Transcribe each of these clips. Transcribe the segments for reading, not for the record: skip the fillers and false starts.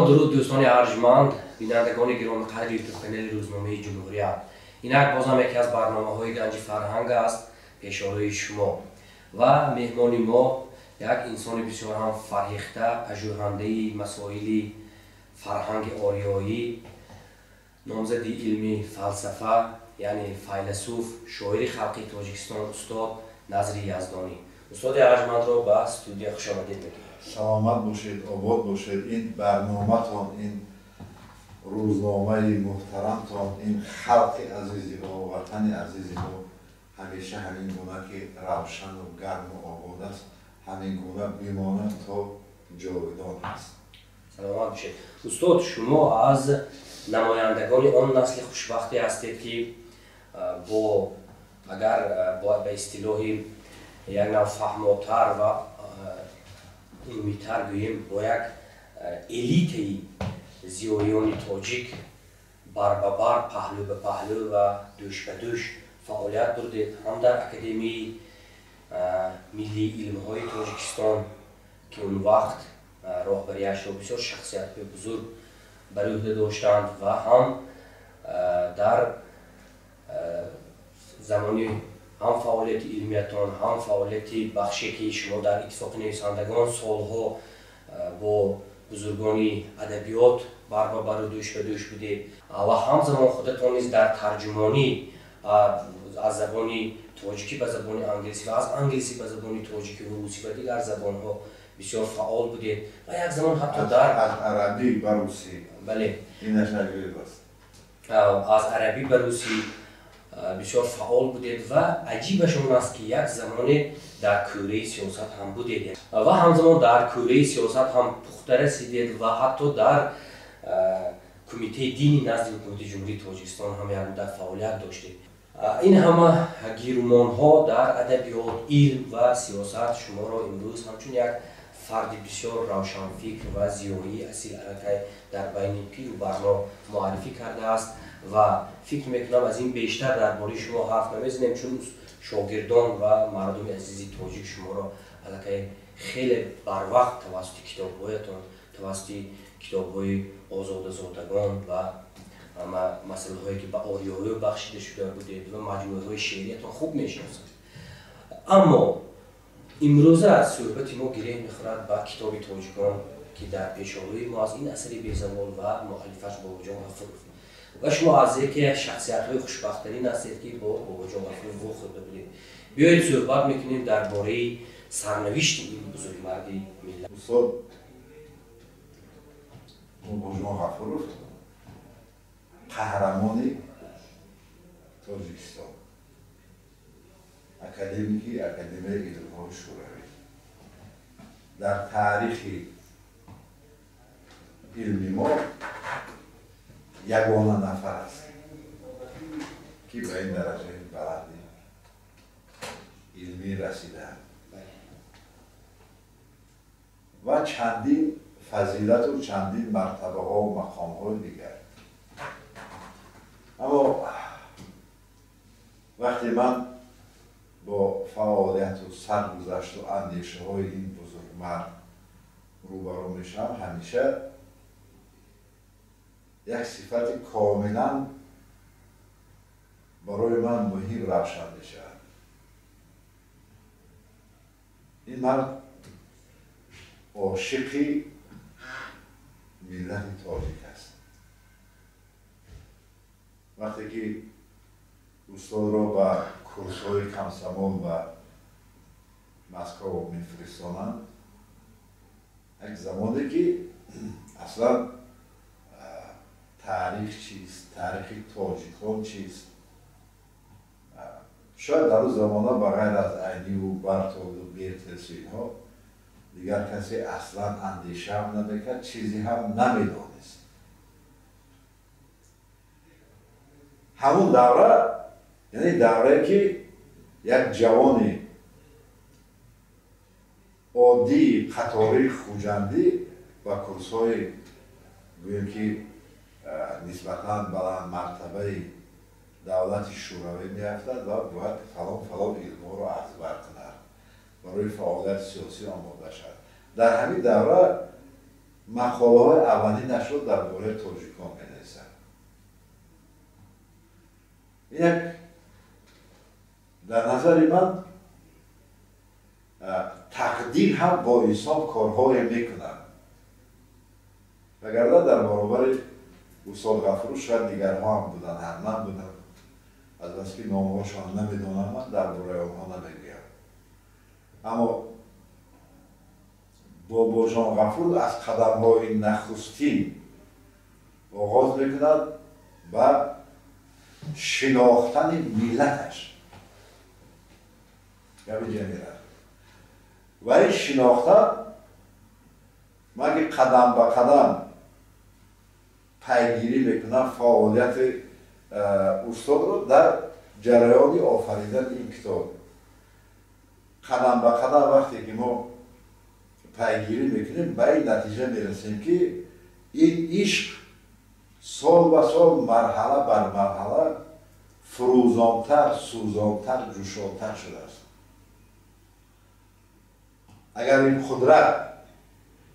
Дуруд, дӯстони арҷманд, бинандагони гиромиқадри ютуб-канали рӯзномаи Ҷумҳурият. Инак бозам яке аз барномаҳои Ганҷи фарҳанг аст пешорои шумо. Ва меҳмони мо як инсони бисёр ҳам фарҳихта, пажӯҳандаи масоили фарҳанги ориёӣ, номзади илми фалсафа, яъне файласуф, шоири халқи Тоҷикистон, устод Назри Яздонӣ. Устоди арҷмандро ба студия хушомадед мегӯем. Саломат бошед, обод бошед. Ин барноматон, ин рӯзномаи муҳтарамтон, ин халқи азизи мо, ватани азизи мо ҳамеша ҳамин гуна ки равшану гарму обод аст, ҳамин гуна бимонад то ҷовидон аст. Саломат бошед. Устод, шумо аз намояндагони он насли хушбахте ҳастед, ки бо агар ба истилоҳи як нав фаҳмотар ва умумитар гӯем, бо як элитаи зиёиёни тоҷик бар ба бар, паҳлӯ ба паҳлӯ ва дӯш ба дӯш фаъолият бурдед, ҳам дар Академияи миллии илмҳои Тоҷикистон, ки он вақт роҳбарияшро бисёр шахсиятҳои бузург бар ӯҳда доштанд, ва ҳам дар замони ҳам фаъолияти илмиятон, ҳам фаъолияти бахше, ки шумо дар Иттифоқи нависандагон солҳо бо бузургони адабиёт бар ба бару дӯш ба дӯш будед, ва ҳамзамон худатон низ дар тарҷумонӣ аз забони тоҷикӣ ба забони англисӣ ва аз англисӣ ба забони тоҷикӣ ва русӣ ва дигар забонҳо бисёр фаъол будед, ва як замон ҳатто дар аз арабӣ ба русӣ. Бале, инаш аҷоиб аст. Аз арабӣ ба русӣ бисёр фаъол будед, ва аҷибаш он аст, ки як замоне дар кӯраи сиёсат ҳам будед, ва ҳамзамон дар кӯраи сиёсат ҳам пухта расидед, ва ҳатто дар Кумитаи дини назди Ҳукумати Ҷумҳурии Тоҷикистон ҳам як муддат фаъолият доштед. Ин ҳама гирумонҳо дар адабиёт, илм ва сиёсат шуморо имрӯз ҳамчун як фарди бисёр равшанфикр ва зиёии асил аллакай дар байни пиру барно муаррифӣ кардааст. Ва фикр мекунам, аз ин бештар дар бораи шумо ҳарф намезанем, чун шогирдон ва мардуми азизи тоҷик шуморо аллакай хеле барвақт тавассути китобҳоятон, тавассути китобҳои озодазодагон ва масъалаҳое, ки ба ориёиё бахшида шуда будед, ва маҷмӯаҳои шеъриятон хуб мешиносанд. Аммо имрӯза суҳбати мо гиреҳ мехӯрад ба китоби Тоҷикон, ки дар пешолӯи мо аз ин асари безавол ва муаллифаш Бобоҷон Ғафуров. Ва шумо аз яке аз шахсиятҳои хушбахттарин ҳастед, ки бо Бобоҷон Ғафуров вохӯрда будед. Биёед, суҳбат мекунем дар бораи сарнавишти ин бузургмарди миллат. Устод Бобоҷон Ғафуров қаҳрамони Тоҷикистон, академики Академияи илмҳои Шӯравӣ, дар таърихи илми мо ягона нафар аст, ки ба ин дараҷаи баланди илмӣ расидаанд ва чандин фазилату чандин мартабаҳову мақомҳои дигар. Аммо вақте ман бо фаъолияту саргузашту андешаҳои ин бузургмард рӯбарӯ мешавам, ҳамеша як сифати комилан барои ман муҳим равшан мешавад. Ин мард ошиқи миллати тоҷик аст. Вақте ки устодро ба курсҳои комсомол ба Москва мефиристонанд, як замоне ки аслан таърих чист, таърихи тоҷикон чист, шояд дар он замона ба ғайр аз Айниву Бартолду Бертелсу инҳо дигар касе аслан андеша ҳам намекард, чизе ҳам намедонист. Ҳамун давра, яъне даврае ки як ҷавони оддии қатории хуҷандӣ ба курсҳои, гӯем ки, нисбатан баландмартабаи давлати Шӯравӣ меафтад ва бояд фалон фалон илмҳоро аз бар кунад, барои фаъолияти сиёсӣ омода шавад. Дар ҳамин давра Мақолаҳои аввалинашро дар бораи тоҷикон менависад. Як дар назари ман тақдир ҳам бо инсон корҳое мекунад. Вагарна дар баробари устод Ғафуров шояд дигарҳо ҳам буданд, ҳатман буданд. Аз баски номҳошон намедонам, ман дар бораи онҳо намегӯям. Аммо Бобоҷон Ғафуров аз қадамҳои нахустин оғоз мекунад ба шинохтани миллаташ. Гапи ҷамила. Ва ин шинохтан ман ки қадам ба қадам пайгирӣ мекунам фаъолияти устодро дар ҷараёни офаридани ин китоб. Қадам ба қадам вақте ки мо пайгирӣ мекунем, ба ин натиҷа мерасем, ки ин ишқ сол ба сол, марҳала бар марҳала фурӯзонтар, сӯзонтар, ҷӯшонтар шудааст. Агар ин қудрат,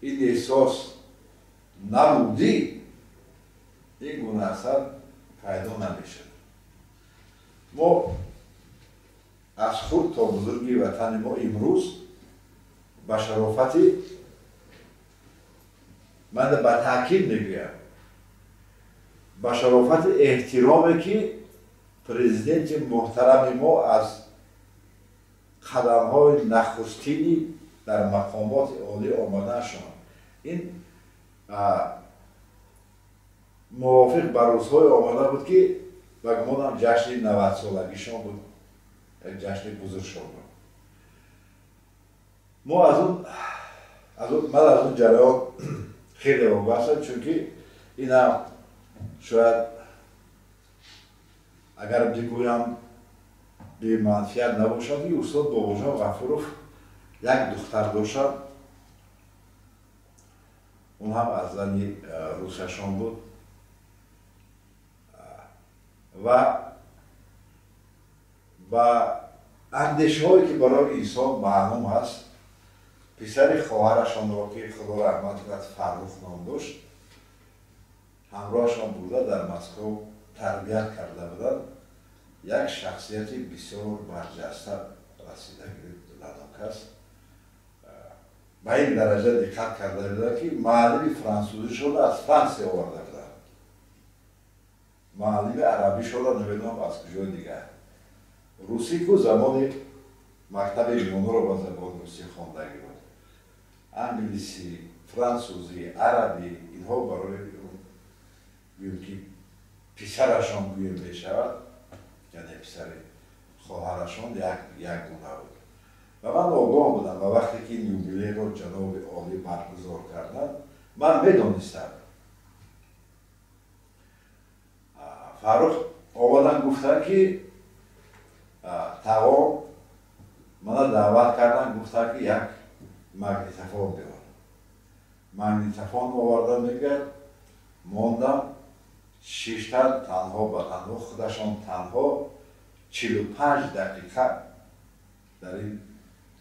ин эҳсос набудӣ, ин гуна асар пайдо намешавад. Мо аз хурд то бузурги ватани мо имрӯз ба шарофати, ман ба таъкид мегӯям, ба шарофати эҳтироме ки президенти муҳтарами мо аз қадамҳои нахустини дар мақомоти олӣ омадаашон, ин мувофиқ ба рӯзҳое омада буд, ки ба гумонам ҷашни 90-солагишон буд, як ҷашни бузургшон буд. Мо аз он ман аз он ҷараён хеле вобастам, чунки инам шояд агар бигӯям беманфиат набошад, ки устод Бобоҷон Ғафуров як духтар доштанд, он ҳам аз зани русашон буд ва ба андешаҳое ки барои инсон маълум аст, писари хоҳарашонро, ки Худо раҳмат кунад, Фаррух ном дошт, ҳамроҳашон бурда дар Москва тарбият карда буданд. Як шахсияти бисёр барҷаста расида буданд он кас. Ба ин дараҷа диққат карда буданд, ки муаллими франсузишонро аз Франсия оварда буданд, муаллими арабишонро намедонам аз куҷои дигар. Русӣ ку замони мактаби миёнаро ба забони русӣ хондагӣ буд. Англисӣ, франсузӣ, арабӣ инҳо барои гӯем ки писарашон гӯем мешавад, яъне писари хоҳарашон як гуна буд. Ва ман огоҳ будам, ва вақте ки ин юбилейро ҷаноби олӣ баргузор карданд, ман медонистам. Фаррух омадан гуфтанд, ки тағом мана даъват карданд, гуфтанд, ки як магнитофон биёр. Магнитофон овардан, мегӯяд, мондам, шиштан танҳо ба танҳо, худашон танҳо 45 дақиқа дар ин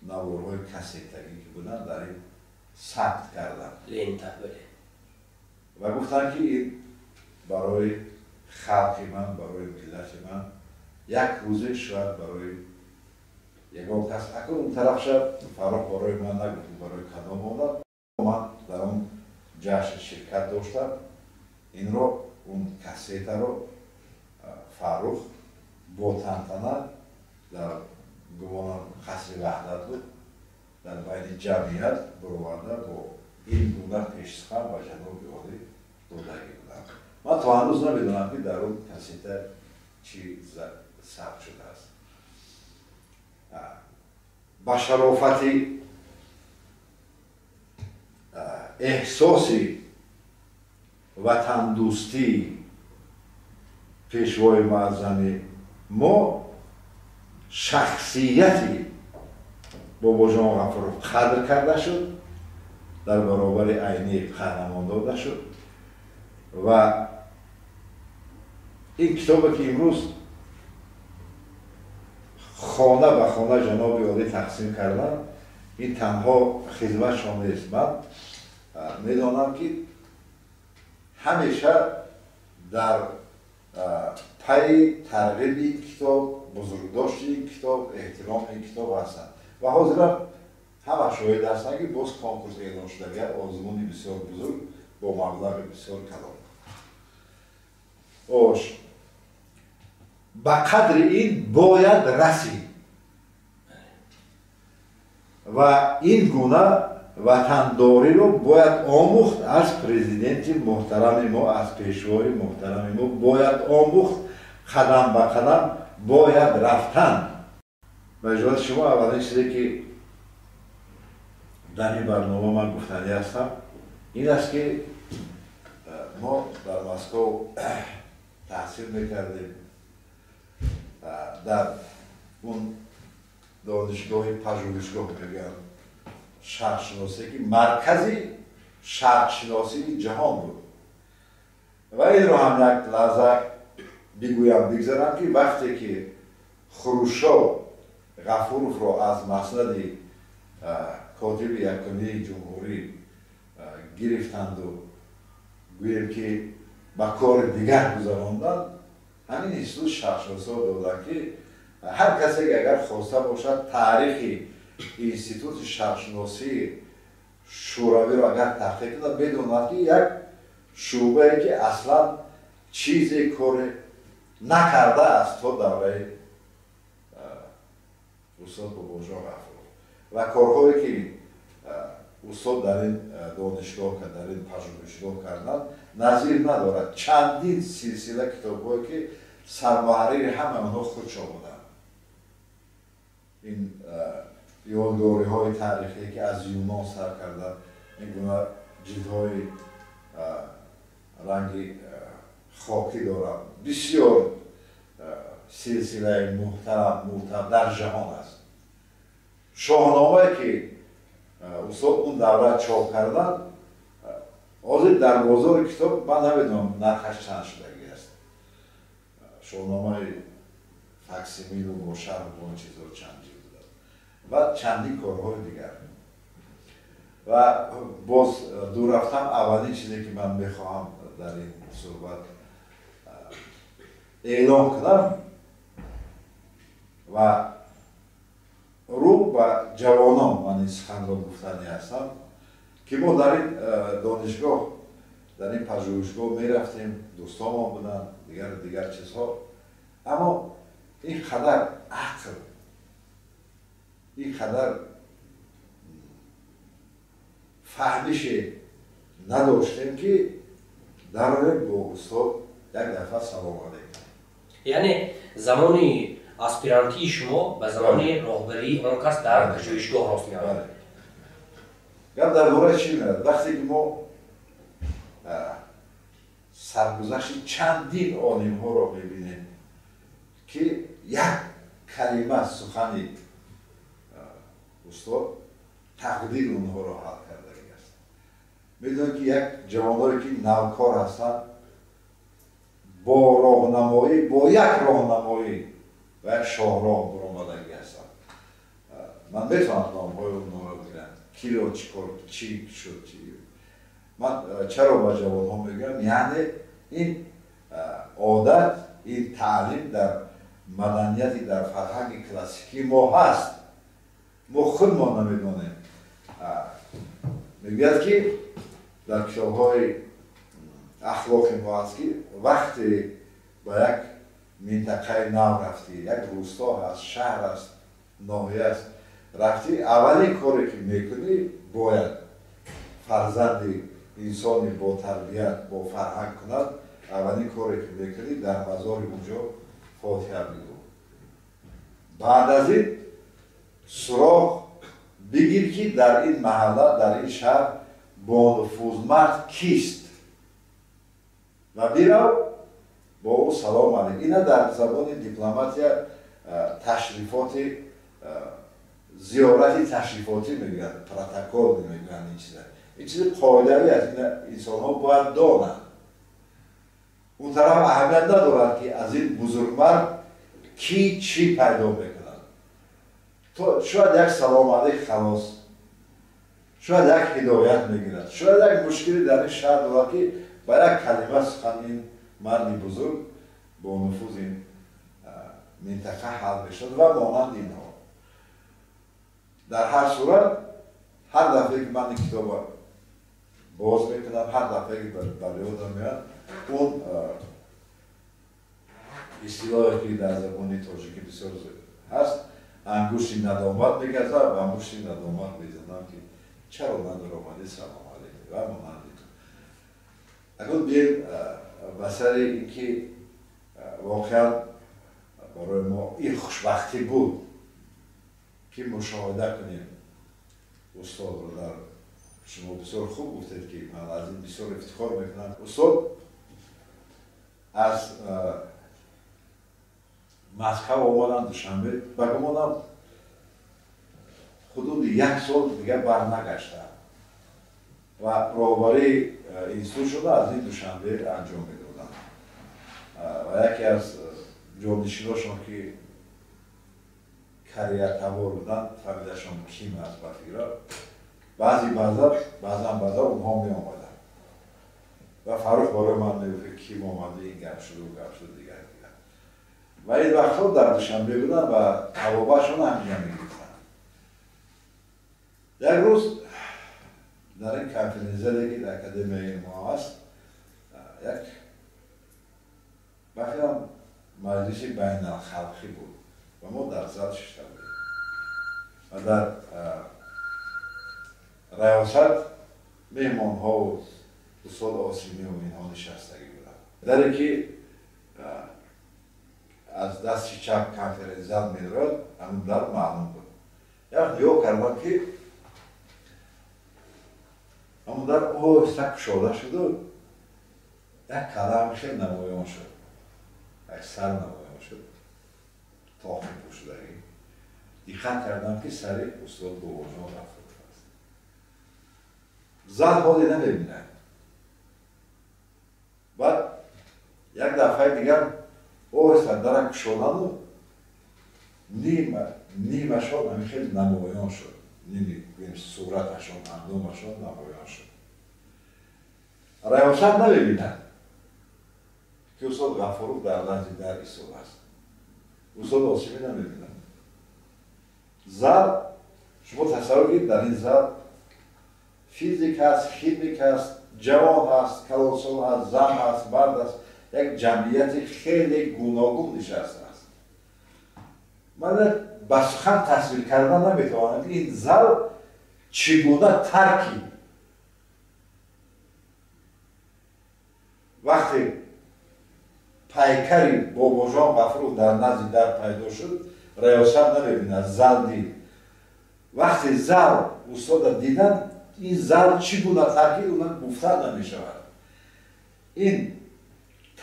наворҳои кассетагӣ ки буданд, дар ин сабт карданд. Лента бале. Ва гуфтанд, ки ин барои халқи ман, барои миллати ман як рӯзе шояд барои ягон кас. Акун он тараф шад, Фаррух барои ман нагуфт, барои кадом одам. Ман дар он ҷашн ширкат доштам. Инро, он кассетаро Фаррух бо тантана дар гумонам қасри Ваҳдат буд, дар байни ҷамъият бароварда бо ин гуна пешсухан ба ҷаноби олӣ додагӣ буданд. Ман то ҳанӯз намедонам, ки дар он кассета чӣ сабт шудааст. Ба шарофати эҳсоси ватандӯстии пешвои муаззами мо шахсияти Бобоҷон Ғафуров қадр карда шуд, дар баробари Айнӣ қаҳрамон дода шуд. Ва ин китобе ки имрӯз хона ба хона ҷаноби олӣ тақсим карданд, ин танҳо хизматшон нест. Ман Медонам, ки ҳамеша дар пайи тарғиби ин китоб, бузургдошти ин китоб, эҳтироми ин китоб ҳастанд ва ҳозирам ҳама шоҳид ҳастанд, ки боз конкурс эълон шудагар, озмуни бисёр бузург бо маблағи бисёр калон. Ош ба қадри ин бояд расид ва ин гуна ватандориро бояд омӯхт аз президенти муҳтарами мо, аз пешвои муҳтарами мо бояд омӯхт, қадам ба қадам бояд рафтан. Ба иҷозати шумо, аввалин чизе, ки дар ин барнома ман гуфтанӣ ҳастам, ин аст, ки мо дар Москов таҳсил мекардем, дар он донишгоҳи пажӯҳишгоҳ мегӯянд шарқшиносие, ки маркази шарқшиносии ҷаҳон буд. Ва инро ҳам як лаҳза бигӯям, бигзарам, ки вақте ки Хрушов Ғафуровро аз маснади котиби якумии ҷумҳурӣ гирифтанду гӯем, ки ба кори дигар гузаронданд, ҳамин институт шарқшиносиҳо доданд, ки ҳар касе ки агар хоста бошад таърихи институти шарқшиносии шӯравиро агар таҳқиқ кунад, медонад, ки як шӯъбае, ки аслан чизе коре накардааст то давраи устод Бобоҷон Ғафуров. Ва корҳое, ки устод дар ин донишгоҳ, дар ин пажӯҳишгоҳ карданд, назир надорад. Чандин силсила китобҳое, ки сармуҳаррири ҳамаи онҳо худшон буданд, ин ёдгориҳои таърихие, ки аз Юнон сар карда, ин гуна ҷилдҳои ранги хокӣ доранд, бисёр силсилаи муҳтарам, мӯътабар дар ҷаҳон аст. Шоҳномае, ки устод он давра чоп карданд, ҳозир дар бозори китоб ман намедонам, нархаш чанд шудагӣ аст. Шоҳномаи факсимилу бо шарҳу бо он чизҳо чанд ҷилд буданд ва чандин корҳои дигар. Ва боз дур рафтам, аввалин чизе, ки ман мехоҳам дар ин суҳбат эълон кунам ва рӯ ба ҷавонон ман ин суханро гуфтанӣ ҳастам, ки мо дар ин донишгоҳ, дар ин пажӯҳишгоҳ мерафтем, дӯстонмон буданд, дигару дигар чизҳо, аммо ин қадар ақл, ин қадар фаҳмише надоштем, ки дароем, бо устод як дафъа салом алейкум. Яъне замони аспирантии шумо ба замони роҳбарии он кас дар пажӯҳишгоҳ рост меояд. Гап дар бораи чӣ меравад? Вақте ки мо саргузашти чандин олимҳоро мебинем, ки як калима сухани устод тақдири онҳоро ҳал кардагӣ аст. Медонем, ки як ҷавонҳое, ки навкор ҳастанд, бо роҳнамоӣ, бо як роҳнамоӣ ва як шоҳроҳ баромадагӣ ҳастанд. Ман метавонам номҳои онҳоро бигирам, киро чӣ кор, чӣ шуд, чӣ. Ман чаро ба ҷавонҳо мегӯям? Яъне ин одат, ин таълим дар маданияти, дар фарҳанги классикии мо ҳаст, мо худмон намедонем. Мегӯяд, ки дар китобҳои ахлоқи мо аст, ки вақте ба як минтақаи нав рафтӣ, як рӯсто ҳаст, шаҳр аст, ноҳия аст, рафтӣ, аввалин коре, ки мекунӣ, бояд фарзанди инсони ботарбият, бо фарҳанг кунад, аввалин коре, ки мекунӣ, дар мазори унҷо фотиҳа бигӯ, баъд аз ин суроғ бигир, ки дар ин маҳалла, дар ин шаҳр бонуфузмард кист, ва бирав, бо ӯ салом алейк. Ина дар забони дипломатия ташрифоти, зиёрати ташрифотӣ мегӯянд, протокол мегӯянд. Ин чиза, ин чизи қоидавӣ аст, ина инсонҳо бояд донанд. Он тараф аҳамият надорад, ки аз ин бузургмард кӣ чӣ пайдо мекунад, то шояд як салом алейк, халос. Шояд як ҳидоят мегирад, шояд як мушкиле дар ин шаҳр дорад, ки ба як калима сухан ин марди бузург бо нуфуз ин минтақа ҳал мешавад ва монанди инҳо. Дар ҳар сурат, ҳар дафъае ки ман ин китобро боз мекунам, ҳар дафъае ки бар ёдам меояд, он истилоҳе ки дар забони тоҷикӣ бисёр ҳаст, ангушти надомат мегазад ва ангушти надомат мезанам, ки чаро надоромадӣ, салом алейкум ва монанди. Акнун бием ба сари ин ки воқеан барои мо ин хушбахтӣ буд, ки мушоҳида кунем устодро. Дар шумо бисёр хуб гуфтед, ки ман аз ин бисёр ифтихор мекунам. Устод аз Москва омаданд Душанбе, ба гумонам ҳудуди як сол дигар барнагаштанд ва роҳбарии институт шуда аз ин Душанбе анҷом медоданд. Ва яке аз ҷонишиношон, ки карьертабор буданд, фамилияшон Ким аст ба фикра, баъзи баъзан баъза онҳо меомаданд ва Фаррух барои ман мегуфт, ки Ким омада, ин гап шуду гап шуду, дигар дигар. Ва ин вақтҳо дар Душанбе буданд ва тавобашон ҳаминҷа мегирифтанд. Як рӯз дар ин конференсияе, ки дар академияи мо аст, як ба фикрам маҷлиси байналхалқӣ буд ва мо дар зал шишта будем ва дар раёсат меҳмонҳову устод Осимиву инҳо нишастагӣ буданд. Даре ки аз дасти чап конференс-зал медорад, ҳамун дар маълум буд. Як нигоҳ кардам, ки ҳамун дар оҳиста кушода шуду як калам хел намоён шуд, як сар намоён шуд, тоқи пӯшидагӣ. Диққат кардам, ки сари устод Бобоҷон Ғафуров аст. Зал ҳоле намебинад. Баъд як дафъаи дигар оҳиста дара кушодану нимашон ҳамин хел намоён шуд, ними сураташон, андомашон намоён шуд. Раёсат намебинад, ки устод Ғафуров дар назди дар истодааст. Устод Осимӣ намебинад. Зал, шумо тасаввур кунед, дар ин зал физик ҳаст, химик ҳаст, ҷавон ҳаст, калонсол ҳаст, зан ҳаст, мард ҳаст, як ҷамъияти хеле гуногун нишастааст. Ман ба сухан тасвир кардан наметавонам, ки ин зал чӣ гуна таркиб. Вақте пайкари Бобоҷон Ғафуров дар назди дар пайдо шуд, раёсат намебинад, зал дид. Вақте зал устода дидан, ин зал чӣ гуна таркиб, она гуфта намешавад. Ин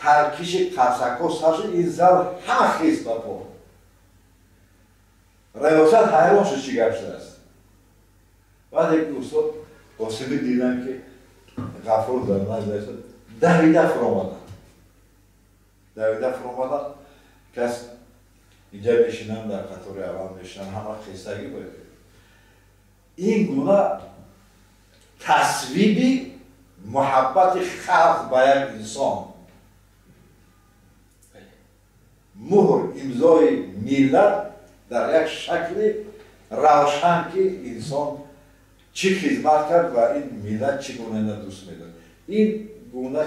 таркиши қарсакҳо сар шуд, ин зал ҳама хез ба по. Раёсат ҳайрон шуд, чӣ гап шудааст. Баъде ки устод Осимӣ диданд, ки Ғафуров дар назди дар истод, давида фуромаданд. Давида фуромаданд, кас инҷа мешинанд, дар қатори аввал мешинанд, ҳама хестагӣ бояд. Ин гуна тасвиби муҳаббати халқ ба як инсон, муҳр имзои миллат дар як шакли равшан, ки инсон чӣ хизмат кард ва ин миллат чӣ гуна ина дӯст медорад. Ин гуна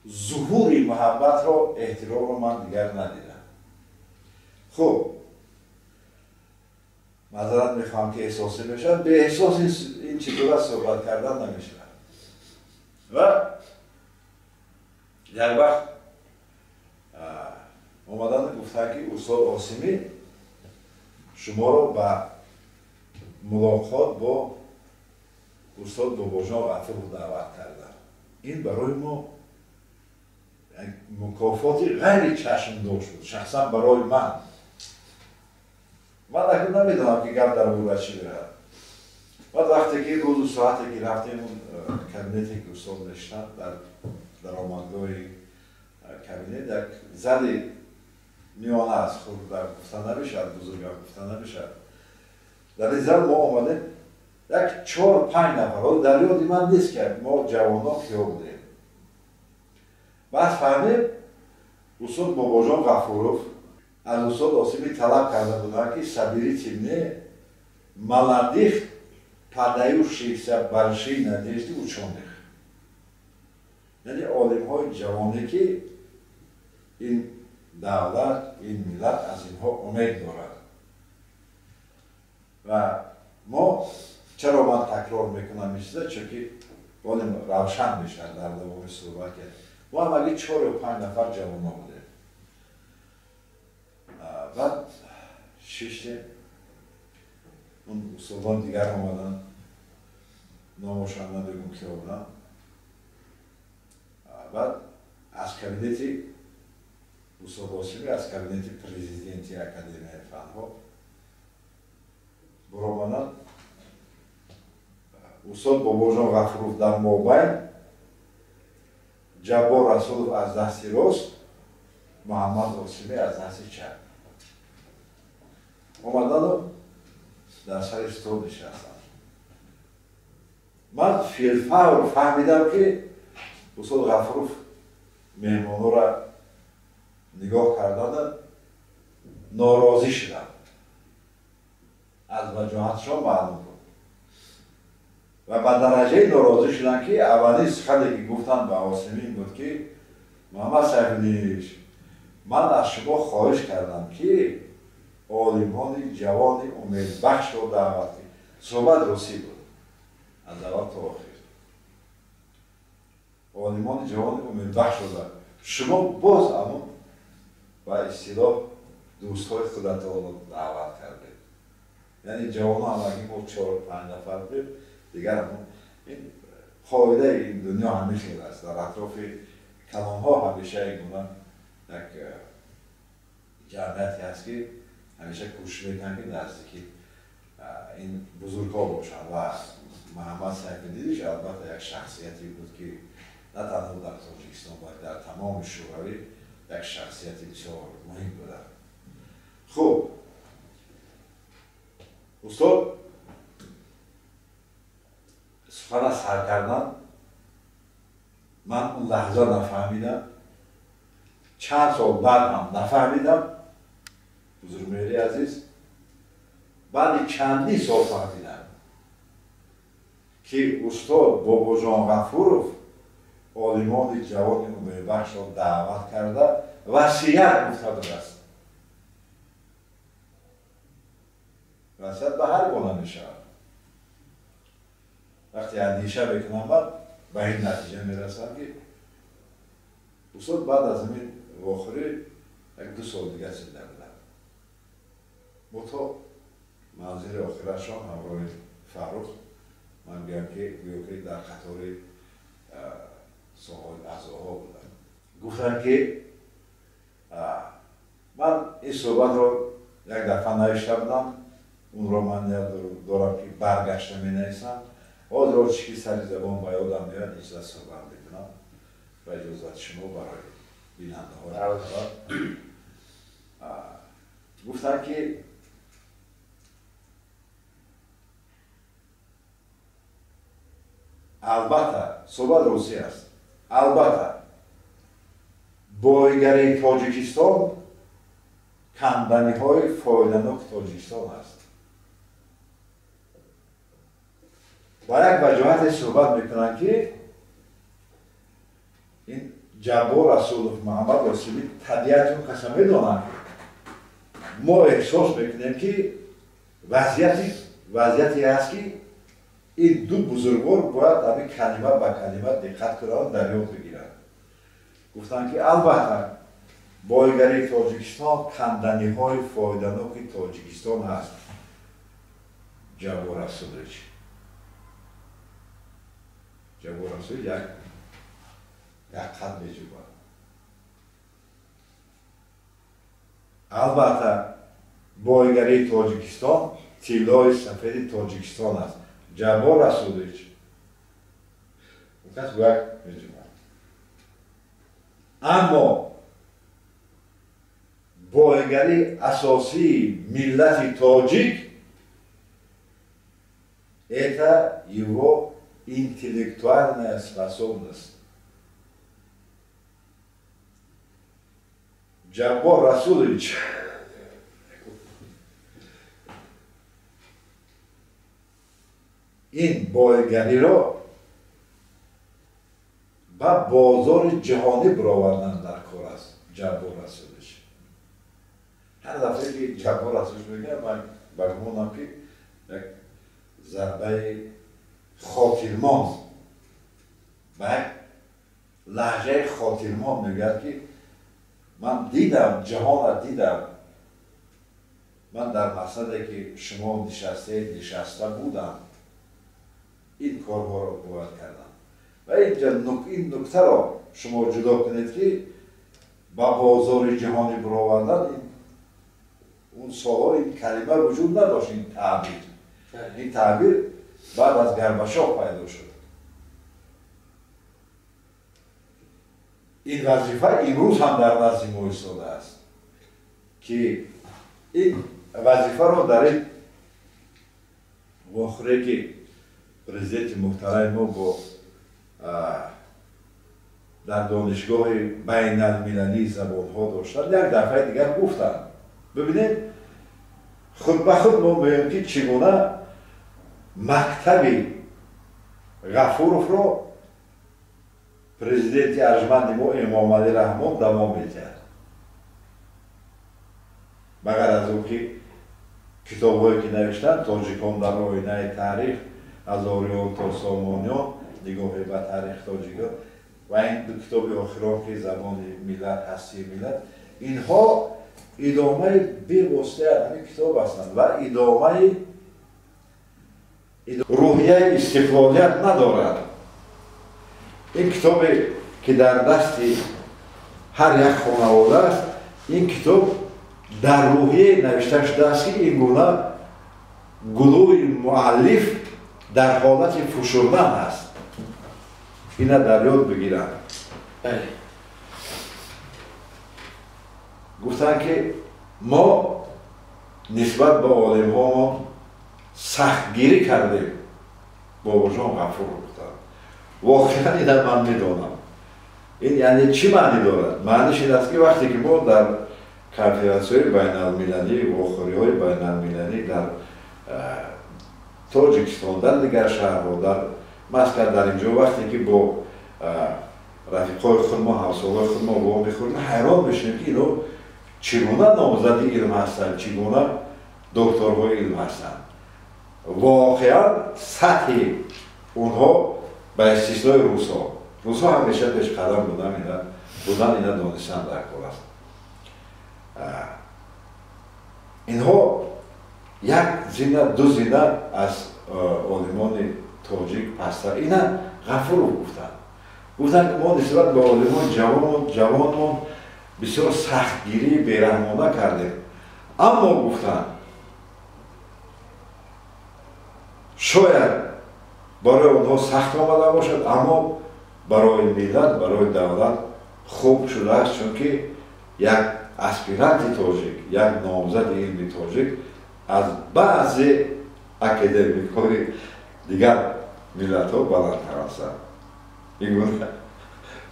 зуҳури муҳаббатро, эҳтиромро ман дигар надидам. Хуб, маъзарат мехоҳам, ки эҳсосӣ мешавад, беэҳсос ин чизора суҳбат кардан намешавад. Ва як вақт омаданд, гуфтанд, ки устод Осимӣ шуморо ба мулоқот бо устод Бобоҷон Ғафуров даъват карданд. Ин барои мо як мукофоти ғайри чашмдошт буд, шахсан барои ман. Ман акнун намедонам, ки гап дар бораи чӣ меравад. Баъд вақте ки рӯзу соате ки рафтем, он кабинете ки устод мешинад, дар даромадгоҳи кабинет як зали миёна аст, хурд гуфта намешавад, бузургам гуфта намешавад. Дар ин зал мо омадем. Як 4-5 нафар, дар ёди ман нест, ки мо ҷавонон киҳо будем. Баъд фаҳмем, устод Бобоҷон Ғафуров аз устод Осимӣ талаб карда буданд, ки соберите мне молодых, подающихся большие надежды учёных. Яъне олимҳои ҷавоне, ки ин давлат, ин миллат аз инҳо умед дорад. Ва мо чаро ман такрор мекунам ин чиза, чунки олим равшан мешавад дар давоми суҳбат. Мо ҳамагӣ 4 ё 5 нафар ҷавонҳо будем. Баъд шиштем, он устодон дигар омаданд, номошон набегум киҳо буданд. Баъд аз кабинети устод Осимӣ, аз кабинети президенти Академияи фанҳо баромаданд. Устод Бобоҷон Ғафуров дар мобайн, Ҷаббор Расулов аз дасти рост, Муҳаммад Осимӣ аз дасти чап омадану дар сари стол нишастанд. Ман филфавр фаҳмидам, ки устод Ғафуров меҳмонҳоро нигоҳ кардана норозӣ шуданд. Аз ваҷоҳатшон маълум буд ва ба дараҷаи норозӣ шуданд, ки аввалин сухане ки гуфтанд ба Осимӣ буд, ки Муҳаммад Сайфиддинович, ман аз шумо хоҳиш кардам, ки олимони ҷавони умедбахшро даъват кунед. Суҳбат русӣ буд аз аввал то охир. Олимони ҷавони умедбахшро даъват, шумо боз ҳамон ба истилоҳ дӯстҳои худатонро даъват кардед. Яъне ҷавонҳо ҳамагӣ мо 4-5 нафар будем. Дигар ҳамон ин қоидаи ин дунё ҳамин хел аст. Дар атрофи калонҳо ҳамеша ин гуна як ҷамъияте ҳаст, ки ҳамеша кӯшиш мекунанд, ки наздики ин бузургҳо бошанд. Ва Муҳаммад Сайфиддинович албатта як шахсияте буд, ки на танҳо дар Тоҷикистон, балки дар тамоми Шӯравӣ як шахсияти бисёр муҳим буданд. Хуб, устод сухана сар кардан, ман он лаҳза нафаҳмидам, чанд сол баъд ҳам нафаҳмидам, бузургмеҳри азиз, баъди чандин сол фаҳмидам, ки устод Бобоҷон Ғафуров олимони ҷавони умедбахшро даъват карда васият гуфта будааст. Васият ба ҳар гуна мешавад. Вақте андеша мекунам, ман ба ин натиҷа мерасам, ки устод баъд аз ҳамин вохӯрӣ 1-2 сол дигар зинда буданд. Мо то манзили охирашон ҳамроҳи Фаррух, ман гӯям, ки гӯё ки дар қатори соҳиби аъзоҳо буданд. Гуфтанд, ки ман ин суҳбатро як дафъа навишта будам, онро ман ният дорам, ки баргашта менависам. Ҳозир чӣ ки сари забон ба ёдам меояд, ин чиза суҳбат мекунам ба иҷозати шумо барои бинандаҳо. Гуфтанд, ки албатта суҳбат русӣ аст, албатта боигарии Тоҷикистон канданиҳои фоиданоки Тоҷикистон аст. Ба як ваҷоҳате суҳбат мекунанд, ки ин Ҷаббор Расулов, Муҳаммад Осимӣ табиати он каса медонанд. Мо эҳсос мекунем, ки вазъияте ҳаст, ки ин ду бузургвор бояд ҳамин калима ба калима диққат кунанд, дар ёд бигиранд. Гуфтанд, ки албатта боигарии Тоҷикистон канданиҳои фоиданоки Тоҷикистон ҳаст. Ҷаббор Расулович, Ҷаббор Расулович як қад меҷӯбад. Албатта боигарии Тоҷикистон тиллои сафеди Тоҷикистон аст. Ҷаббор Расулович кас як меҷӯбад. Аммо боигарии асосии миллати тоҷик Это его интеллектуальная способность. Ҷаббор Расулович ин бойгариро ба бозори ҷаҳонӣ баровардан дар кор аст. Ҷаббор Расулович ҳар дафъае ки Ҷаббор Расулович мегӯям, ман ба гумонам, ки як зарбаи хотирмон, ба як лаҳҷаи хотирмон мегӯяд, ки ман дидам, ҷаҳонро дидам, ман дар мақсаде ки шумо нишастаед, нишаста будам, ин корҳоро бояд кардам. Ва инҷа ин нуктаро шумо ҷудо кунед, ки ба бозори ҷаҳонӣ баровардан, он солҳо ин калима вуҷуд надошт, ин таъбир. Ин таъбир баъд аз Горбачов пайдо шуд. Ин вазифа имрӯз ҳам дар назди мо истодааст, ки ин вазифаро дар ин вохӯре ки президенти муҳтарами мо бо дар Донишгоҳи байналмилалии забонҳо доштанд, як дафъаи дигар гуфтанд. Бибинед, худ ба худ мо мегӯем, ки чӣ гуна мактаби Ғафуровро президенти арҷманди мо Эмомалӣ Раҳмон давом медиҳад. Ба ғайр аз он ки китобҳое ки навиштанд, «Тоҷикон дар оинаи таърих», «Аз ориён то сомониён», «Нигоҳе ба таърихи тоҷикон» ва ин ду китоби охирон, ки «Забони миллат», «Ҳастии миллат», инҳо идомаи бевоситаи ҳамин китоб ҳастанд ва идомаи рӯҳияи истиқлолият надорад. Ин китобе ки дар дасти ҳар як хонавода аст, ин китоб дар рӯҳияе навишта шудааст, ки ин гуна гулӯи муаллиф дар ҳолати фушурдан аст. Ина дар ёд бигиранд. Гуфтанд, ки мо нисбат ба олимҳомон сахтгирӣ кардем. Бобоҷон Ғафуров гуфтанд. Воқеан ина ман медонам. Ин яъне чӣ маънӣ дорад? Маъниш ин аст, ки вақте ки мо дар конференсияҳои байналмилалӣ, вохӯриҳои байналмилалӣ дар Тоҷикистон, дар дигар шаҳрҳо, дар Москва, дар инҷо, вақте ки бо рафиқҳои худ мо, ҳамсолҳои худ мо вомехӯрем, ҳайрон мешавем, ки ино чӣ гуна номзади илм ҳастанд, чӣ гуна докторҳои илм ҳастанд. Воқеан сатҳи онҳо, ба истиснои русҳо, русҳо ҳамеша пешқадам будан, ина донистан дар кор аст. Инҳо як зина, ду зина аз олимони тоҷик пасттар. Ина Ғафуров гуфтанд. Гуфтанд, ки мо нисбат ба олимони ҷавонмон бисёр сахтгирии бераҳмона кардем, аммо, гуфтанд, шояд барои онҳо сахт омада бошад, аммо барои миллат, барои давлат хуб шудааст, чунки як аспиранти тоҷик, як номзади илми тоҷик аз баъзе академикҳои дигар миллатҳо баландтар ҳастанд. Ин гуна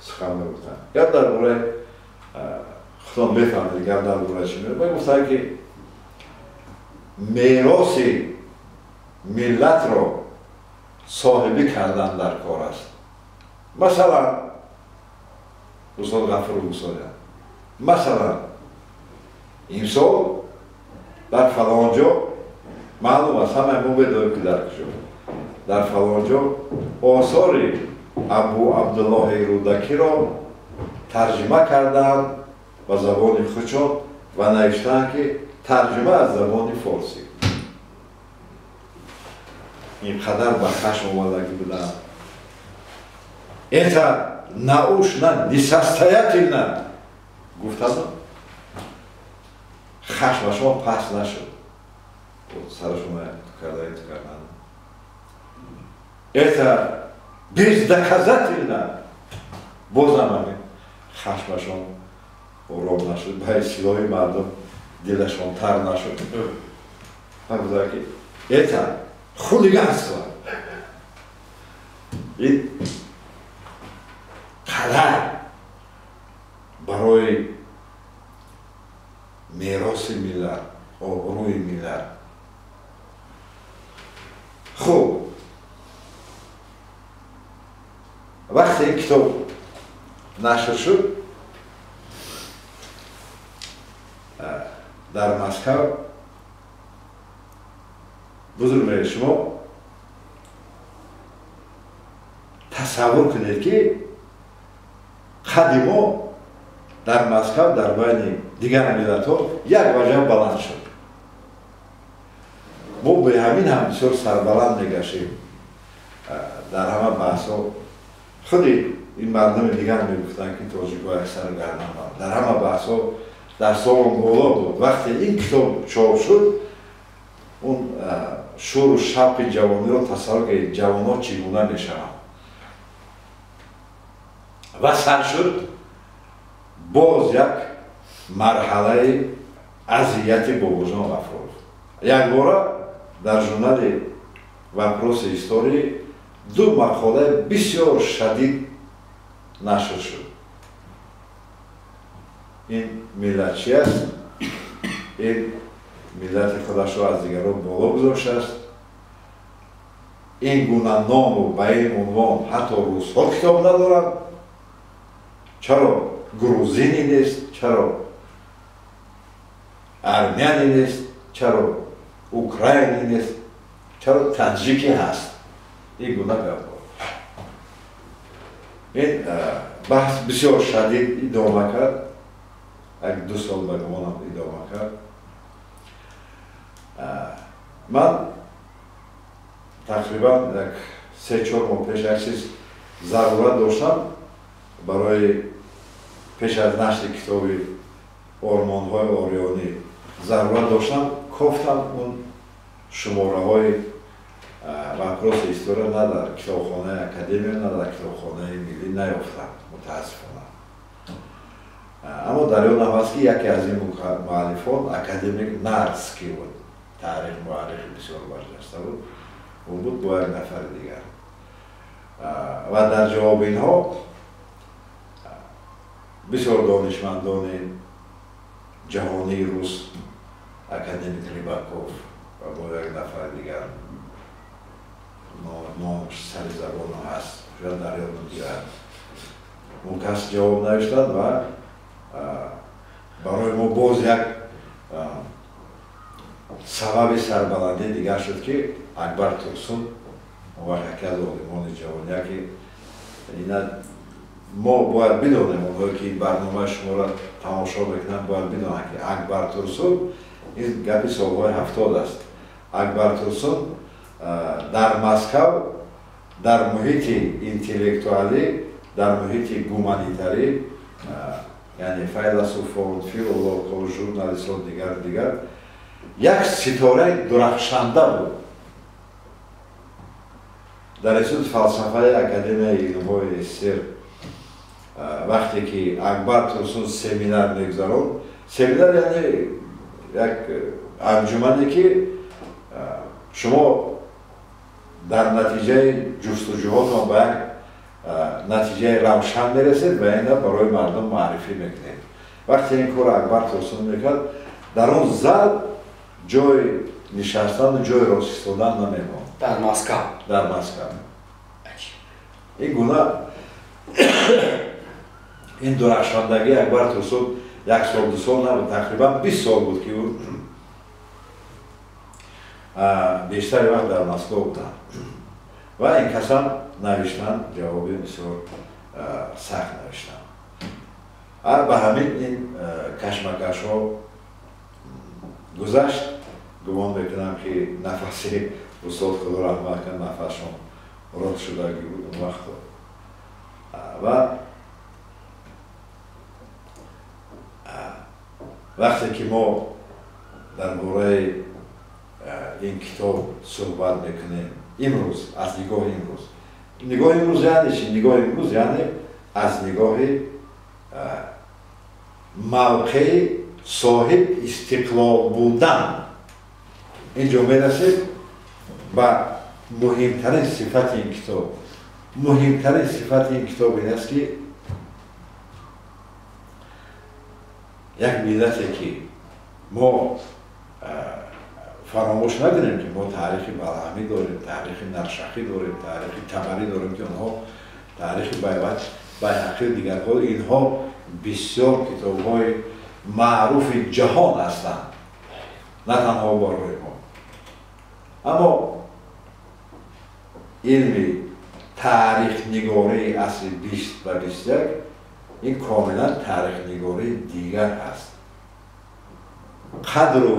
сухан мегуфтанд. Гап дар бораи худон мефаҳмед, гап дар бораи чӣ мегӯяд. Гуфтанд, ки мероси миллатро соҳибӣ кардан дар кор аст. Масалан, устод Ғафуров гуфтоянд, масалан, имсол дар фалон ҷо, маълум аст, ҳамаи мо медонем, ки дар куҷо, дар фалон ҷо осори Абу Абдуллоҳи Рӯдакиро тарҷима карданд ба забони худшон ва навиштаанд, ки тарҷима аз забони форсӣ. Ин қадар ба хашм омадагӣ буданд. Это научно несостоятельно, гуфтанд. Хашмашон паст нашуд, сарашон карда карданд. Это бездоказательно, бозам ҳамин хашмашон ором нашуд, ба истилоҳи мардум дилашон тар нашуд. Гуфтанд, ки это хулиганство. Ин қадар барои мероси миллат, обрӯи миллат. Хуб, вақте ин китоб нашр шуд дар Москва, бузург шумо тасаввур кунед, ки қади мо дар Москва дар байни дигар миллатҳо як ваҷаб баланд шуд. Мо бе ҳамин ҳам бисёр сарбаланд мегашем дар ҳама баҳсҳо. Худи ин мардуми дигар мегуфтанд, ки тоҷикҳо як сару гардан баланд. Дар ҳама баҳсҳо дастҳоон боло буд. Вақте ин китоб чоп шуд, он шӯру шавқи ҷавониро тасаввур кунед, ҷавонҳо чӣ гуна мешаванд. Ва сар шуд боз як марҳалаи азияти Бобоҷон Ғафуров. Якбора дар журнали «Вопросы истории» ду мақолаи бисёр шадид нашр шуд. Ин миллат чи аст? Ин миллати худашро аз дигарон боло гузоштааст. Ин гуна ному ба ин унвон ҳатто русҳо китоб надоранд. Чаро грузини нест? Чаро армяни нест? Чаро украини нест? Чаро таҷики ҳаст? Ин гуна гапҳо. Ин баҳс бисёр шадид идома кард. Як ду сол ба гумонам идома кард. Ман тақрибан як 3-4 моҳ пеш як чиз зарурат доштам барои пеш аз нашри китоби «Ормонҳои ориёнӣ» зарурат доштам, кофтам он шумораҳои «Вопросы история» на дар китобхонаи академия, на дар китобхонаи миллӣ наёфтам, мутаассифона. Аммо дар ёдам ҳаст, ки яке аз ин муаллифон академик Нарский буд, таърих муаррихи бисёр барҷаста буд. Ӯ буд бо як нафари дигар. Ва дар ҷавоби инҳо бисёр донишмандони ҷаҳонии рус, академик Рибаков ва бо як нафари дигар, номаш сари забонам ҳаст, шояд дар ёдам гирад, он кас ҷавоб навиштанд ва барои мо боз як сабаби сарбаландии дигар шуд, ки Акбар Турсун он вақт яке аз олимони ҷавон, яке ина мо бояд бидонем, онҳое ки ин барномаи шуморо тамошо мекунанд бояд бидонанд, ки Акбар Турсун, ин гапи солҳои 70 аст, Акбар Турсун дар Москав дар муҳити интеллектуалӣ, дар муҳити гуманитарӣ, яъне файласуфон, филологҳо, журналистҳо, дигар як ситораи дурахшанда буд. Дар институти фалсафаи Академияи илмҳои СССР вақте ки Акбар Турсун семинар мегузаронд, семинар яъне як анҷумане, ки шумо дар натиҷаи ҷустуҷӯҳотон ба як натиҷаи равшан мерасед ва ина барои мардум маърифӣ мекунед. Вақте ин корро Акбар Турсун мекард, дар он зал ҷои нишастану ҷои рост истодан намемонд. Дар Москва. Дар Москва. Ин гуна ин дурахшандагии Акбар Турсун як сол, ду сол набуд, тақрибан 20 сол буд, ки ӯ бештари вақт дар Москва буданд. Ва ин касам навиштанд, ҷавоби бисёр сахт навиштанд. Ба ҳамин ин кашмакашҳо гузашт. Гумон мекунам, ки нафаси устод, худо раҳмат кунад, нафасшон род шудагӣ буд он вақто. Ва вақте ки мо дар бораи ин китоб суҳбат мекунем имрӯз, аз нигоҳи имрӯз, нигоҳи имрӯз яъне чи? Нигоҳи имрӯз яъне аз нигоҳи мавқеи соҳиб истиқлол будан. Инҷо мерасем ба муҳимтарин сифати ин китоб. Муҳимтарин сифати ин китоб ин аст, ки як миллате ки мо фаромӯш накунем, ки мо таърихи Балъамӣ дорем, таърихи Наршахӣ дорем, таърихи Табарӣ дорем, ки онҳо таърихи Байҳақию дигарҳо, инҳо бисёр китобҳои маъруфи ҷаҳон ҳастанд, на танҳо барои мо. Аммо илми таърихнигории асри 20 ва 21 ин комилан таърихнигории дигар аст. Қадру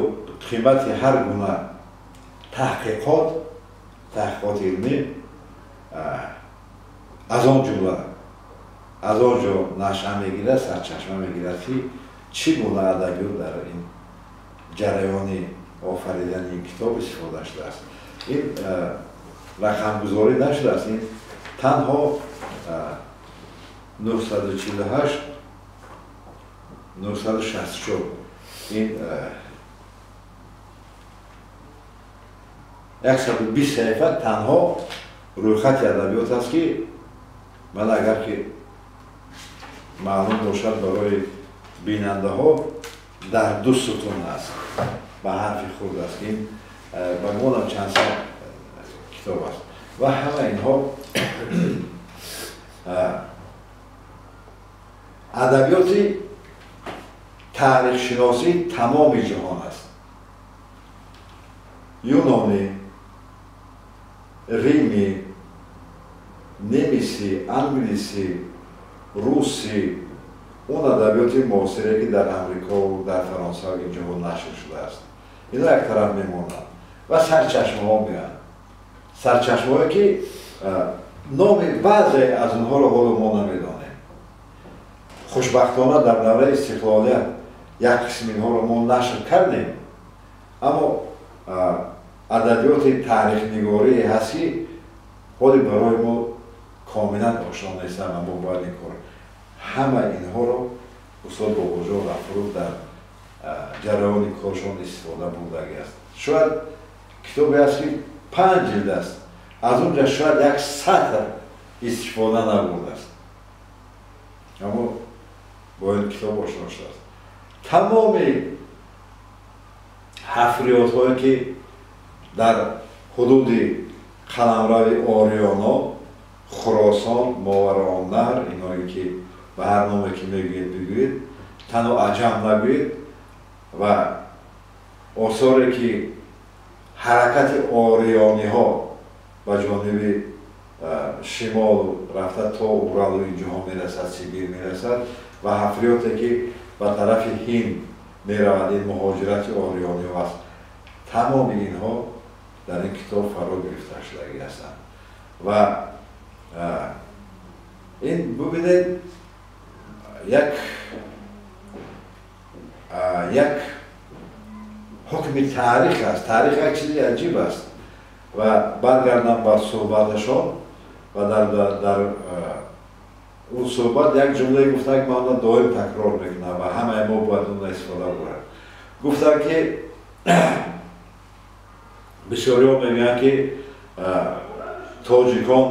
қимати ҳар гуна таҳқиқоти илмӣ аз он ҷумла аз он ҷо нашъа мегирад, сарчашма мегирад, ки чӣ гуна адабиёт дар ин ҷараёни офаридани ин китоб истифода шудааст. Ин рақамгузорӣ нашудааст, ин танҳо 948 964 ин 120 саҳифа танҳо рӯйхати адабиёт аст, ки ман агар ки маълум бошад барои бинандаҳо, дар ду сутун аст, ба ҳарфи хурд аст. Ин ба гумонам чанд сад китоб аст ва ҳама инҳо адабиёти таърихшиносии тамоми ҷаҳон аст. Юнонӣ, римӣ, немисӣ, англисӣ, русӣ, он адабиёти муосире, ки дар Амрикову дар Фаронса ин ҷоҳо нашр шудааст, ино як тараф мемонанд ва сарчашмаҳо меоянд. Сарчашмаҳое, ки номи баъзе аз онҳоро ҳоло мо намедонем. Хушбахтона дар давраи истиқлолият як қисми инҳоро мо нашр кардем, аммо адабиёти таърихнигорие ҳаст, ки ҳоли барои мо комилан ошно нестанд ва мо бояд ин кор ҳама инҳоро устод Бобоҷон Ғафуров дар ҷараёни коршон истифода бурдагӣ аст. Шояд китобе аст, ки 5 ҷилд аст, аз он ҷа шояд як сатр истифода набурдааст, аммо бо ин китоб ошно шудааст. Тамоми ҳафриётҳое, ки дар ҳудуди қаламрави Ориёно, Хуросон, Мовароуннаҳр, иное ки ба ҳар номе ки мегӯед бигӯед, танҳо аҷам нагӯед, ва осоре ки ҳаракати ориёниҳо ба ҷониби шимолу рафта то Уралу ин ҷоҳо мерасад, Сибир мерасад, ва ҳафриёте ки ба тарафи Ҳинд меравад, ин муҳоҷирати ориёниҳо аст. Тамоми инҳо дар ин китоб фаро гирифта шудагӣ ҳастанд. Ва ин бубинед, як ҳукми таърих аст. Таърих як чизи аҷиб аст. Ва баргардам ба суҳбаташон, ва дар он суҳбат як ҷумлае гуфтанд, ки ман онро доим такрор мекунам ва ҳамаи мо бояд онро истифода бурем. Гуфтанд, ки бисёриҳо мегӯянд, ки тоҷикон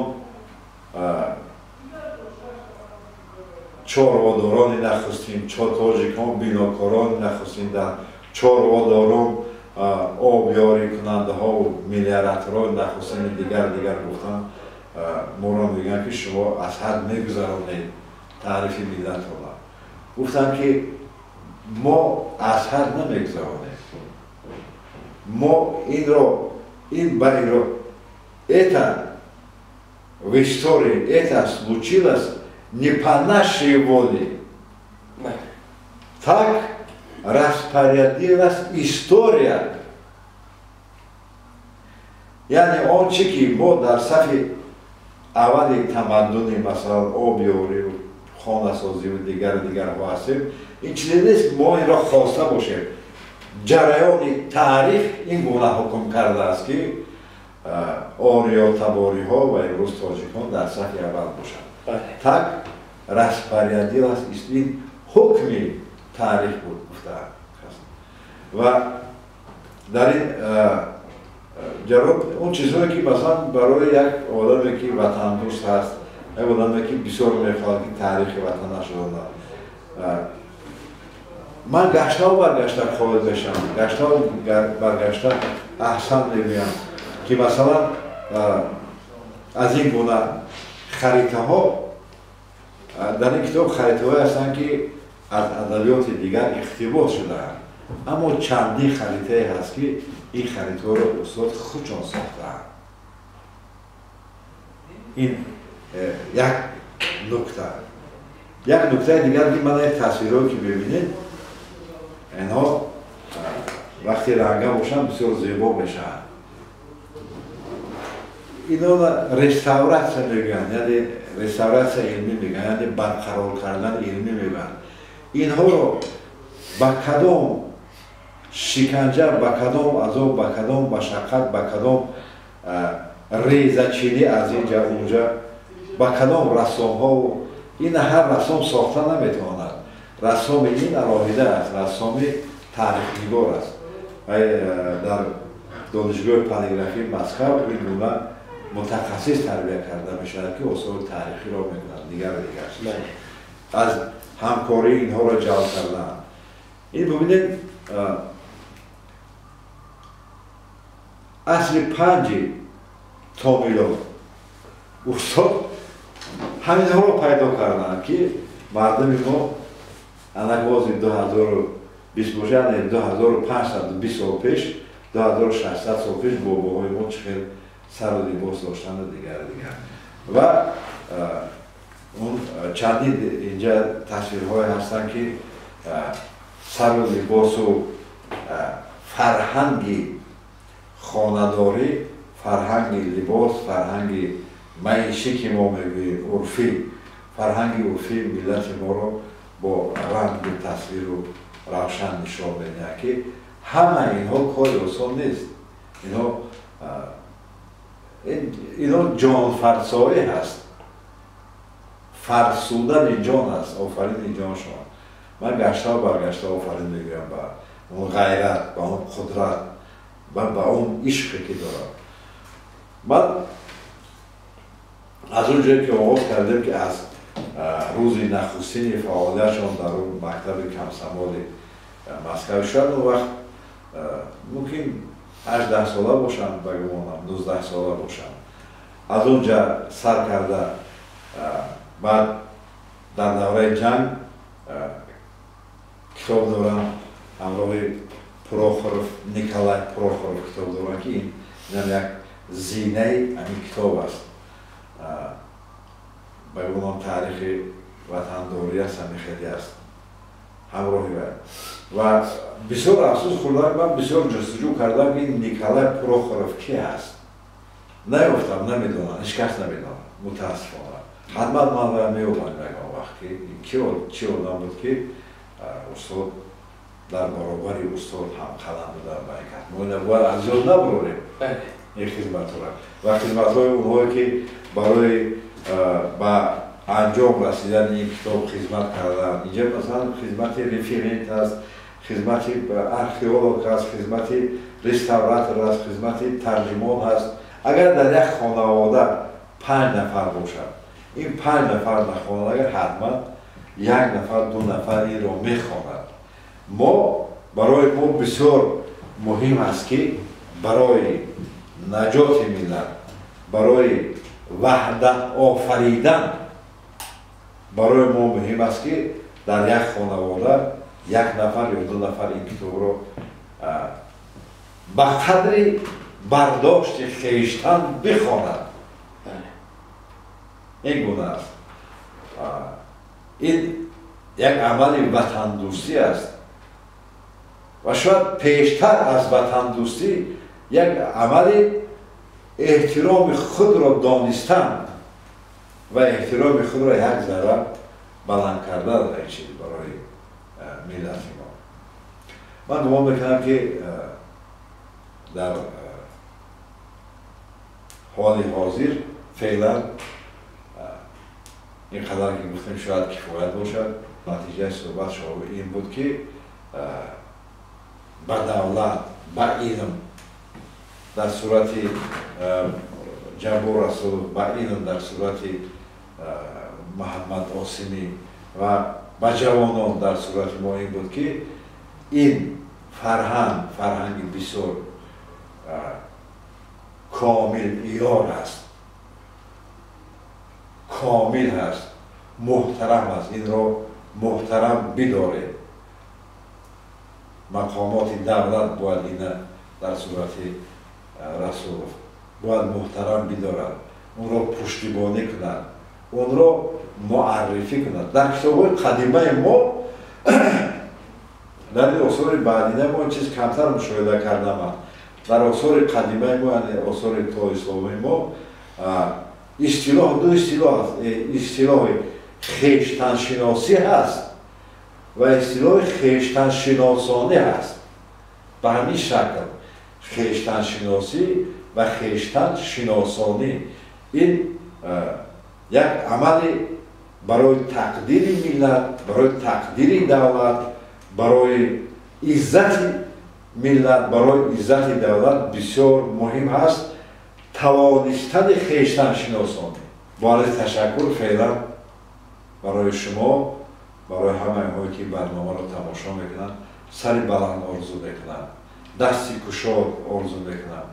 чорводорони нахустин, тоҷикон бинокорони нахустин, дар чорводорон обёрикунандаҳову мелиораторҳои нахустини дигар гуфтанд. Моро мегӯянд, ки шумо аз ҳад мегузаронед таърифи миллатро. Гуфтанд, ки мо аз ҳад намегузаронем, мо инро ин ба инро это в истории это случилось не по нашей воле, так распорядилась история. Яъне он чи ки мо дар сафи аввали тамаддуни, масалан, обёрию хонасозиву дигару дигарҳо ҳастем, ин чизе нест, мо инро хоста бошем. Ҷараёни таърих ин гуна ҳукм кардааст, ки ориётабориҳо ва имрӯз тоҷикон дар сафи аввал бошанд. Так распорядилась, ин ҳукми таърих буд, гуфтаанд. Ва дар ин Он чизҳое ки масалан барои як одаме ки ватандӯст ҳаст, як одаме ки бисёр мехоҳад ки таърихи ватанашро донад. Ман гаштаву баргашта қоил мешавам, гаштаву баргашта аҳсан мегӯям ки масалан аз ин гуна харитаҳо дар ин китоб харитаҳое ҳастанд ки аз адабиёти дигар иқтибос шудаанд, аммо чандин харитае ҳаст ки ин харитаҳоро устод худшон сохтаанд. Ин як нукта. Як нуктаи дигар ки ман ин тасвирҳое ки мебинед, инҳо вақте ранга бошанд бисёр зебо мешаванд. Инҳоро реставратсия мегӯянд, яъне реставратсия илмӣ мегӯянд, яъне барқарор кардани илмӣ мегӯянд. Инҳоро ба кадом шиканҷа, ба кадом азоб, ба кадом машаққат, ба кадом резачинӣ аз инҷа унҷа, ба кадом рассомҳо, ин ҳар рассом сохта наметавонад. Рассоми ин алоҳида аст, рассоми таърихнигор аст. Дар донишгоҳи полиграфии Москва ин гуна мутахассис тарбия карда мешавад ки осори таърихиро мекунад, дигару дигар. Аз ҳамкории инҳоро ҷалб кардаанд. Ин бибинед, асри панҷи то милод устод ҳаминҳоро пайдо карданд ки мардуми мо анак бози 2020 бошад, яъне 2520 сол пеш, 2600 сол пеш бобоҳои мо чӣ хел сару либос доштанду дигару дигар. Ва он чандин инҷа тасвирҳое ҳастанд ки сару либосу фарҳанги хонадорӣ, фарҳанги либос, фарҳанги маишӣ ки мо мегӯем урфӣ, фарҳанги урфии миллати моро бо рангу тасвиру равшан нишон медиҳад ки ҳама инҳо кори осон нест. Инҳо ҷонфарсоӣ ҳаст, фарсудани ҷон аст, офарини ҷоншон. Ман гаштаву баргашта офарин мегӯям ба он ғайрат, ба он қудрат ва ба он ишқе ки дорад. Ман аз он ҷое ки оғоз кардем ки аз рӯзи нахустини фаъолиятшон дар он мактаби комсомоли Москва, шояд он вақт мумкин 18 сола бошам, ба гумонам 19 сола бошам, аз он ҷа сар карда баъд дар давраи ҷанг китоб дорам ҳамроҳи Прохоров, Николай Прохоров китоб дорам ки инам як зинаи ҳамин китоб аст. Ба гумонам таърихи ватандорӣ аст, ҳамин хеле аст ҳамроҳи вай. Ва бисёр афсӯс хӯрдам, ман бисёр ҷустуҷӯ кардам ки Николай Прохоров ки ҳаст. Наёфтам, намедонам, ҳеҷ кас намедонад, мутаассифона. Ҳатман ман вай меёбам ягон вақт ки ки чӣ одам буд ки устод дар баробари устод ҳамқалам будам ба ин кас. Мо ина бояд аз ёд набурорем ин хизматҳоро ва хизматҳои онҳое ки барои ба анҷом расидани ин китоб хизмат карданд. Инҷа масалан хизмати референт аст, хизмати археолог аст, хизмати реставратор аст, хизмати тарҷумон аст. Агар дар як хонавода 5 нафар бошад, ин 5 нафар нахонад, агар ҳатман 1 нафар, 2 нафар инро мехонад. Мо барои мо бисёр муҳим аст ки барои наҷоти миллат, барои ваҳдат офаридан, барои мо муҳим аст ки дар як хонавода 1 нафар ё 2 нафар ин китобро ба қадри бардошти хештан бихонад. Ин гуна аст. Ин як амали ватандӯстӣ аст ва шояд пештар аз ватандӯстӣ як амали эҳтироми худро донистан ва эҳтироми худро як зарра баланд кардан ин чиз барои миллати мо. Ман гумон мекунам ки дар ҳоли ҳозир феълан ин қадар ки гуфтем шояд кифоят бошад. Натиҷаи суҳбат ин буд ки ба давлат, ба илм, Дар сурати Ҷаббор Расулов, ба илм дар сурати Муҳаммад Осимӣ ва ба ҷавонон дар сурати мо ин буд, ки ин фарҳанг фарҳанги бисёр комил иёр аст, комил ҳаст, муҳтарам аст. Инро муҳтарам бидоред. Мақомоти давлат бояд ина дар сурати Расулов бояд муҳтарам бидорад, онро пуштибонӣ кунад, онро муаррифӣ кунад. Дар китобҳои қадимаи мо, дар ин осори баъдина мо ин чиз камтар мушоҳида кардаманд. Дар осори қадимаи мо, яъне осори тоисломии мо, истилоҳ, ду истилоҳ аст. Истилоҳи хештаншиносӣ ҳаст ва истилоҳи хештаншиносонӣ ҳаст. Ба ҳамин шакл хештаншиносӣ ва хештаншиносонӣ ин як амали барои тақдири миллат, барои тақдири давлат, барои иззати миллат, барои иззати давлат бисёр муҳим ҳаст тавонистани хештаншиносонӣ. Бо арзи ташаккур феълан барои шумо, барои ҳамаи онҳое, ки барномаро тамошо мекунанд, сари баланд орзу мекунанд, дасти кушод орзу мекунам,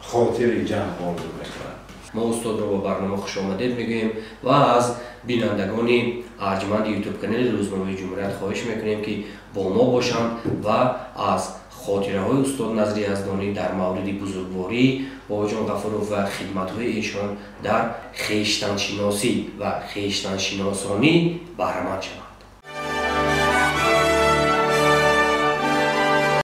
хотири ҷамъ орзу мекунам. Мо устодро ба барнома хушомадед мегӯем ва аз бинандагони арҷманди ютуб канали Рӯзномаи Ҷумҳурият хоҳиш мекунем, ки бо мо бошанд ва аз хотираҳои устод Назри Яздонӣ дар мавриди бузургвории Бобоҷон Ғафуров ва хидматҳои эшон дар хештаншиносӣ ва хештаншиносонӣ баҳраманд шаванд.